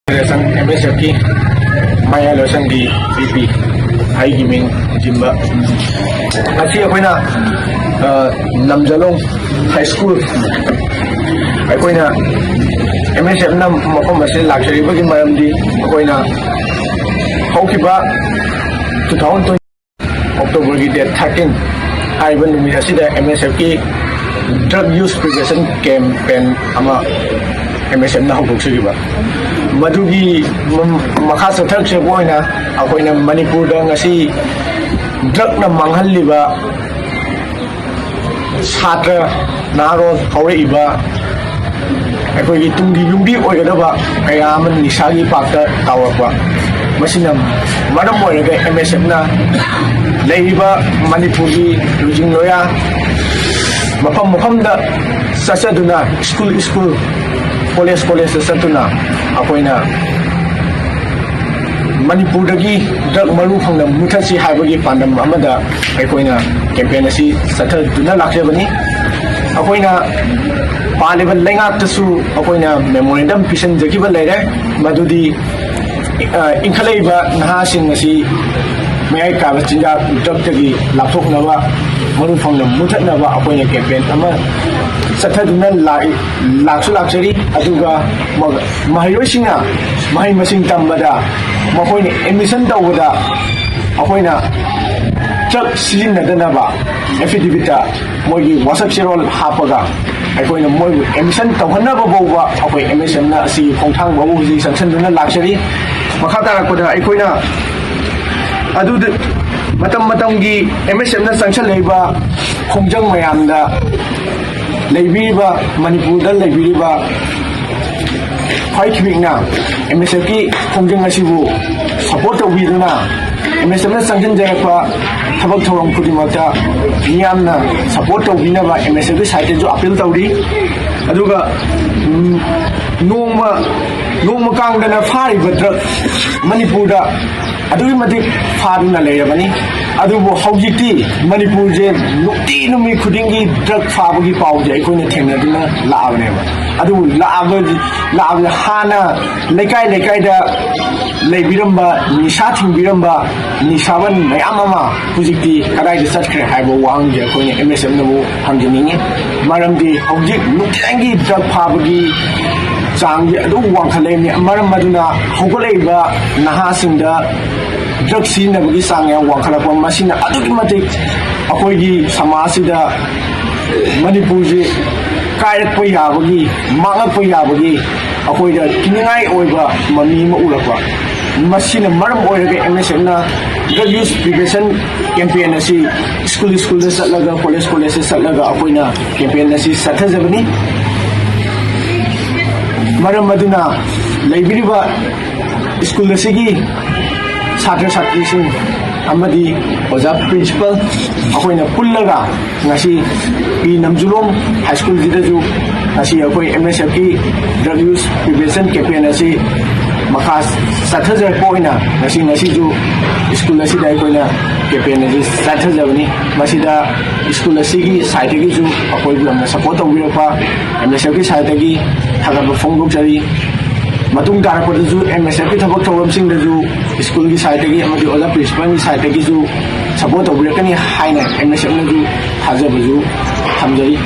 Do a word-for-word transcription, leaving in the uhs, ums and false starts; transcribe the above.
Federation, M ꯑꯦꯁ ꯑꯦꯐꯀꯤ ꯃꯌꯥꯏ ꯂꯣꯏꯁꯪꯒꯤ V P, ꯑꯩꯒꯤ ꯃꯤꯡ ꯖꯤꯝꯕ꯫ ꯉꯁꯤ ꯑꯩꯈꯣꯏꯅ, ꯑ, ꯅꯝꯖꯂꯣꯡ ꯍꯥꯏ ꯁ꯭ꯀꯨꯜ, ꯑꯩꯈꯣꯏꯅ ꯑꯦꯝ ꯑꯦꯁ ꯑꯦꯐꯅ ꯃꯐꯝ ꯑꯁꯤꯗ ꯂꯥꯛꯆꯔꯤꯕꯒꯤ ꯃꯔꯝꯗꯤ, ꯑꯩꯈꯣꯏꯅ ꯍꯧꯈꯤꯕ ꯇꯨ ꯊꯥꯎꯖꯟ ꯇ꯭ꯋꯦꯟꯇꯤ ꯑꯣꯛꯇꯣꯕꯔꯒꯤ ꯗꯦꯠ ꯊꯥꯔꯇꯤꯟ ꯍꯥꯏꯔꯤꯕ ꯅꯨꯃꯤꯠ ꯑꯁꯤꯗ ꯑꯦꯝ ꯑꯦꯁ ꯑꯦꯐꯀꯤ ꯗ꯭ꯔꯒ ꯌꯨꯁ ꯄ꯭ꯔꯤꯚꯦꯟꯁꯟ ꯀꯦꯝꯄꯦꯟ ꯑꯃ ꯑꯦꯝ ꯑꯦꯁ ꯑꯦꯐꯅ ꯍꯧꯗꯣꯛꯆꯈꯤꯕ꯫ ꯃꯗꯨꯒꯤ ꯃ-, ꯃꯈꯥ ꯆꯠꯊꯔꯛꯆꯕ ꯑꯣꯏꯅ ꯑꯩꯈꯣꯏꯅ ꯃꯅꯤꯄꯨꯔꯗ ꯉꯁꯤ ꯗ꯭ꯔꯒꯅ ꯃꯥꯡꯍꯜꯂꯤꯕ ꯁꯥꯇ꯭ꯔ, ꯅꯍꯥꯔꯣꯜ, ꯍꯧꯔꯛꯏꯕ ꯑꯩꯈꯣꯏꯒꯤ ꯇꯨꯡꯒꯤ ꯌꯨꯝꯕꯤ ꯑꯣꯏꯒꯗꯕ ꯀꯌꯥ ꯑꯃ ꯅꯤꯁꯥꯒꯤ ꯄꯥꯞꯇ ꯇꯥꯎꯔꯛꯄ꯫ ꯃꯁꯤꯅ ꯃꯔꯝ ꯑꯣꯏꯔꯒ ꯑꯦꯝ ꯑꯦꯁ ꯑꯦꯐꯅ ꯂꯩꯔꯤꯕ ꯃꯅꯤꯄꯨꯔꯒꯤ ꯂꯨꯆꯤꯡ ꯂꯣꯌꯥ ꯃꯐꯝ ꯃꯐꯝꯗ ꯆꯠꯆꯗꯨꯅ, ꯁ꯭ꯀꯨꯜ ꯁ꯭ꯀꯨꯜ, ꯀꯣꯂꯦꯖ ꯀꯣꯂꯦꯖꯇ ꯆꯠꯇꯨꯅ ꯑꯩꯈꯣꯏꯅ ꯃꯅꯤꯄꯨꯔꯗꯒꯤ ꯗ꯭ꯔꯒ ꯃꯔꯨ ꯐꯪꯅ ꯃꯨꯊꯠꯁꯤ ꯍꯥꯏꯕꯒꯤ ꯄꯥꯟꯗꯝ ꯑꯃꯗ ꯑꯩꯈꯣꯏꯅ ꯀꯦꯝꯄꯦꯟ ꯑꯁꯤ ꯆꯠꯊꯗꯨꯅ ꯂꯥꯛꯆꯕꯅꯤ꯫ ꯑꯩꯈꯣꯏꯅ ꯄꯥꯜꯂꯤꯕ ꯂꯩꯉꯥꯛꯇꯁꯨ ꯑꯩꯈꯣꯏꯅ ꯃꯦꯃꯣꯔꯦꯟꯗꯝ ꯄꯤꯁꯤꯟꯖꯈꯤꯕ ꯂꯩꯔꯦ, ꯃꯗꯨꯗꯤ, ꯑ, ꯏꯟꯈꯠꯂꯛꯏꯕ ꯅꯍꯥꯁꯤꯡ ꯑꯁꯤ ꯃꯌꯥꯏ ꯀꯥꯕ ꯆꯤꯟꯖꯥꯛ ꯗ꯭ꯔꯒꯇꯒꯤ ꯂꯥꯞꯊꯣꯛꯅꯕ, ꯃꯔꯨ ꯐꯪꯅ ꯃꯨꯊꯠꯅꯕ ꯑꯩꯈꯣꯏꯅ ꯀꯦꯝꯄꯦꯟ ꯑꯃ ꯆꯠꯊꯗꯨꯅ ꯂꯥꯛꯏ, ꯂꯥꯛꯁꯨ ꯂꯥꯛꯆꯔꯤ꯫ ꯑꯗꯨꯒ ꯃ-, ꯃꯍꯩꯔꯣꯏꯁꯤꯡꯅ ꯃꯍꯩ ꯃꯁꯤꯡ ꯇꯝꯕꯗ ꯃꯈꯣꯏꯅ ꯑꯦꯗꯃꯤꯁꯟ ꯇꯧꯕꯗ ꯑꯩꯈꯣꯏꯅ ꯗ꯭ꯔꯒ ꯁꯤꯖꯤꯟꯅꯗꯅꯕ ꯑꯦꯐꯤꯗꯦꯕꯤꯠꯇ ꯃꯣꯏꯒꯤ ꯋꯥꯁꯛ ꯆꯦꯔꯣꯜ ꯍꯥꯞꯄꯒ ꯑꯩꯈꯣꯏꯅ ꯃꯣꯏꯕꯨ ꯑꯦꯗꯃꯤꯁꯟ ꯇꯧꯍꯟꯅꯕ ꯐꯥꯎꯕ ꯑꯩꯈꯣꯏ ꯑꯦꯝ ꯑꯦꯁ ꯑꯦꯝꯅ ꯑꯁꯤꯒꯤ ꯈꯣꯡꯊꯥꯡ ꯐꯥꯎꯕ ꯍꯧꯖꯤꯛ ꯆꯪꯁꯤꯟꯗꯨꯅ ꯂꯥꯛꯆꯔꯤ꯫ ꯃꯈꯥ ꯇꯥꯔꯛꯄꯗ ꯑꯩꯈꯣꯏꯅ ꯑꯗꯨꯗ ꯃꯇꯝ ꯃꯇꯝꯒꯤ ꯑꯦꯝ ꯑꯦꯁ ꯑꯦꯝꯅ ꯆꯪꯁꯤꯜꯂꯛꯏꯕ ꯈꯣꯡꯖꯪ ꯃꯌꯥꯝꯗ ꯂꯩꯕꯤꯔꯤꯕ, ꯃꯅꯤꯄꯨꯔꯗ ꯂꯩꯕꯤꯔꯤꯕ ꯈ꯭ꯋꯥꯏ ꯈꯤꯕꯤꯛꯅ ꯑꯦꯝ ꯑꯦꯁ ꯑꯦꯐꯀꯤ ꯈꯣꯡꯖꯪ ꯑꯁꯤꯕꯨ ꯁꯄꯣꯔꯠ ꯇꯧꯕꯤꯗꯨꯅ, ꯑꯦꯝ ꯑꯦꯁ ꯑꯦꯐꯅ ꯆꯪꯁꯤꯟꯖꯔꯛꯄ ꯊꯕꯛ ꯊꯧꯔꯝ ꯈꯨꯗꯤꯡꯃꯛꯇ ꯃꯤꯌꯥꯝꯅ ꯁꯄꯣꯔꯠ ꯇꯧꯕꯤꯅꯕ ꯑꯦꯝ ꯑꯦꯁ ꯑꯦꯐꯀꯤ ꯁꯥꯏꯠꯇꯁꯨ ꯑꯄꯤꯜ ꯇꯧꯔꯤ꯫ ꯑꯗꯨꯒ, ꯎꯝ, ꯅꯣꯡꯃ, ꯅꯣꯡꯃ ꯀꯥꯡꯗꯅ ꯐꯥꯔꯤꯕ ꯗ꯭ꯔꯒ ꯃꯅꯤꯄꯨꯔꯗ ꯑꯗꯨꯛꯀꯤ ꯃꯇꯤꯛ ꯐꯥꯗꯨꯅ ꯂꯩꯔꯕꯅꯤ꯫ ꯑꯗꯨꯕꯨ ꯍꯧꯖꯤꯛꯇꯤ ꯃꯅꯤꯄꯨꯔꯁꯦ ꯅꯨꯡꯇꯤ ꯅꯨꯃꯤꯠ ꯈꯨꯗꯤꯡꯒꯤ ꯗ꯭ꯔꯒ ꯐꯥꯕꯒꯤ ꯄꯥꯎꯁꯦ ꯑꯩꯈꯣꯏꯅ ꯊꯦꯡꯅꯗꯨꯅ ꯂꯥꯛꯑꯕꯅꯦꯕ꯫ ꯑꯗꯨꯕꯨ ꯂꯥꯛꯑꯕ ꯂꯥꯛꯑꯕꯁꯦ ꯍꯥꯟꯅ ꯂꯩꯀꯥꯏ ꯂꯩꯀꯥꯏꯗ ꯂꯩꯕꯤꯔꯝꯕ, ꯅꯤꯁꯥ ꯊꯤꯡꯕꯤꯔꯝꯕ ꯅꯤꯁꯥꯕꯟ ꯃꯌꯥꯝ ꯑꯃ ꯍꯧꯖꯤꯛꯇꯤ ꯀꯗꯥꯏꯗ ꯆꯠꯈ꯭ꯔꯦ ꯍꯥꯏꯕ ꯋꯥꯍꯪꯁꯦ ꯑꯩꯈꯣꯏꯅ ꯑꯦꯝ ꯑꯦꯁ ꯑꯦꯐꯅꯕꯨ ꯍꯪꯖꯅꯤꯡꯉꯤ꯫ ꯃꯔꯝꯗꯤ ꯍꯧꯖꯤꯛ ꯅꯨꯡꯇꯤꯒꯤ ꯗ꯭ꯔꯒ ꯐꯥꯕꯒꯤ ꯆꯥꯡꯁꯦ ꯑꯗꯨꯝ ꯋꯥꯡꯈꯠꯂꯛꯏꯕꯅꯤ꯫ ꯃꯔꯝ ꯑꯗꯨꯅ ꯍꯧꯒꯠꯂꯛꯏꯕ ꯅꯍꯥꯁꯤꯡꯗ ꯗ꯭ꯔꯒ ꯁꯤꯖꯤꯟꯅꯕꯒꯤ ꯆꯥꯡ ꯌꯥꯝ ꯋꯥꯡꯈꯠꯂꯛꯄ, ꯃꯁꯤꯅ ꯑꯗꯨꯛꯀꯤ ꯃꯇꯤꯛ ꯑꯩꯈꯣꯏꯒꯤ ꯁꯃꯥꯖꯁꯤꯗ ꯃꯅꯤꯄꯨꯔꯁꯤ ꯀꯥꯏꯔꯛꯄ ꯌꯥꯕꯒꯤ, ꯃꯥꯡꯂꯛꯄ ꯌꯥꯕꯒꯤ ꯑꯩꯈꯣꯏꯗ ꯀꯤꯅꯤꯡꯉꯥꯏ ꯑꯣꯏꯕ ꯃꯃꯤ ꯑꯃ ꯎꯔꯛꯄ꯫ ꯃꯁꯤꯅ ꯃꯔꯝ ꯑꯣꯏꯔꯒ ꯑꯦꯝ ꯑꯦꯁ ꯑꯦꯐꯅ ꯗ꯭ꯔꯒ ꯌꯨꯁ ꯄ꯭ꯔꯤꯚꯦꯟꯁꯟ ꯀꯦꯝꯄꯦꯟ ꯑꯁꯤ ꯁ꯭ꯀꯨꯜ ꯁ꯭ꯀꯨꯜꯗ ꯆꯠꯂꯒ, ꯀꯣꯂꯦꯖ ꯀꯣꯂꯦꯖꯇ ꯆꯠꯂꯒ ꯑꯩꯈꯣꯏꯅ ꯀꯦꯝꯄꯦꯟ ꯑꯁꯤ ꯆꯠꯊꯖꯕꯅꯤ꯫ ꯃꯔꯝ ꯑꯗꯨꯅ ꯂꯩꯕꯤꯔꯤꯕ ꯁ꯭ꯀꯨꯜ ꯑꯁꯤꯒꯤ ꯁꯥꯇ꯭ꯔ ꯁꯥꯇ꯭ꯔꯤꯁꯤꯡ ꯑꯃꯗꯤ ꯑꯣꯖꯥ ꯄ꯭ꯔꯤꯟꯁꯤꯄꯜ ꯑꯩꯈꯣꯏꯅ ꯄꯨꯜꯂꯒ ꯉꯁꯤ ꯄꯤ ꯅꯝꯖꯨꯂꯣꯡ ꯍꯥꯏ ꯁ꯭ꯀꯨꯜꯁꯤꯗꯁꯨ ꯉꯁꯤ ꯑꯩꯈꯣꯏ ꯑꯦꯝ ꯑꯦꯁ ꯑꯦꯐꯀꯤ ꯗ꯭ꯔꯒ ꯌꯨꯁ ꯄ꯭ꯔꯤꯚꯦꯟꯁꯟ ꯀꯦꯝꯄꯦꯟ ꯑꯁꯤ ꯃꯈꯥ ꯆꯠꯊꯖꯔꯛꯄ ꯑꯣꯏꯅ ꯉꯁꯤ, ꯉꯁꯤꯁꯨ ꯁ꯭ꯀꯨꯜ ꯑꯁꯤꯗ ꯑꯩꯈꯣꯏꯅ ꯀꯦꯝꯄꯦꯟ ꯑꯁꯤ ꯆꯠꯊꯖꯕꯅꯤ꯫ ꯃꯁꯤꯗ ꯁ꯭ꯀꯨꯜ ꯑꯁꯤꯒꯤ ꯁꯥꯏꯠꯇꯒꯤꯁꯨ ꯑꯩꯈꯣꯏꯕꯨ ꯌꯥꯝꯅ ꯁꯄꯣꯔꯠ ꯇꯧꯕꯤꯔꯛꯄ ꯑꯦꯝ ꯑꯦꯁ ꯑꯦꯐꯀꯤ ꯁꯥꯏꯠꯇꯒꯤ ꯊꯥꯒꯠꯄ ꯐꯣꯡꯗꯣꯛꯆꯔꯤ꯫ ꯃꯇꯨꯡ ꯇꯥꯔꯛꯄꯗꯁꯨ ꯑꯦꯝ ꯑꯦꯁ ꯑꯦꯐꯀꯤ ꯊꯕꯛ ꯊꯧꯔꯝꯁꯤꯡꯗꯁꯨ ꯁ꯭ꯀꯨꯜꯒꯤ ꯁꯥꯏꯠꯇꯒꯤ ꯑꯃꯗꯤ ꯑꯣꯖꯥ ꯄ꯭ꯔꯤꯟꯁꯤꯄꯜꯒꯤ ꯁꯥꯏꯠꯇꯒꯤꯁꯨ ꯁꯄꯣꯔꯠ ꯇꯧꯕꯤꯔꯛꯀꯅꯤ ꯍꯥꯏꯅ ꯑꯦꯝ ꯑꯦꯁ ꯑꯦꯐꯅꯁꯨ ꯊꯥꯖꯕꯁꯨ ꯊꯝꯖꯔꯤ꯫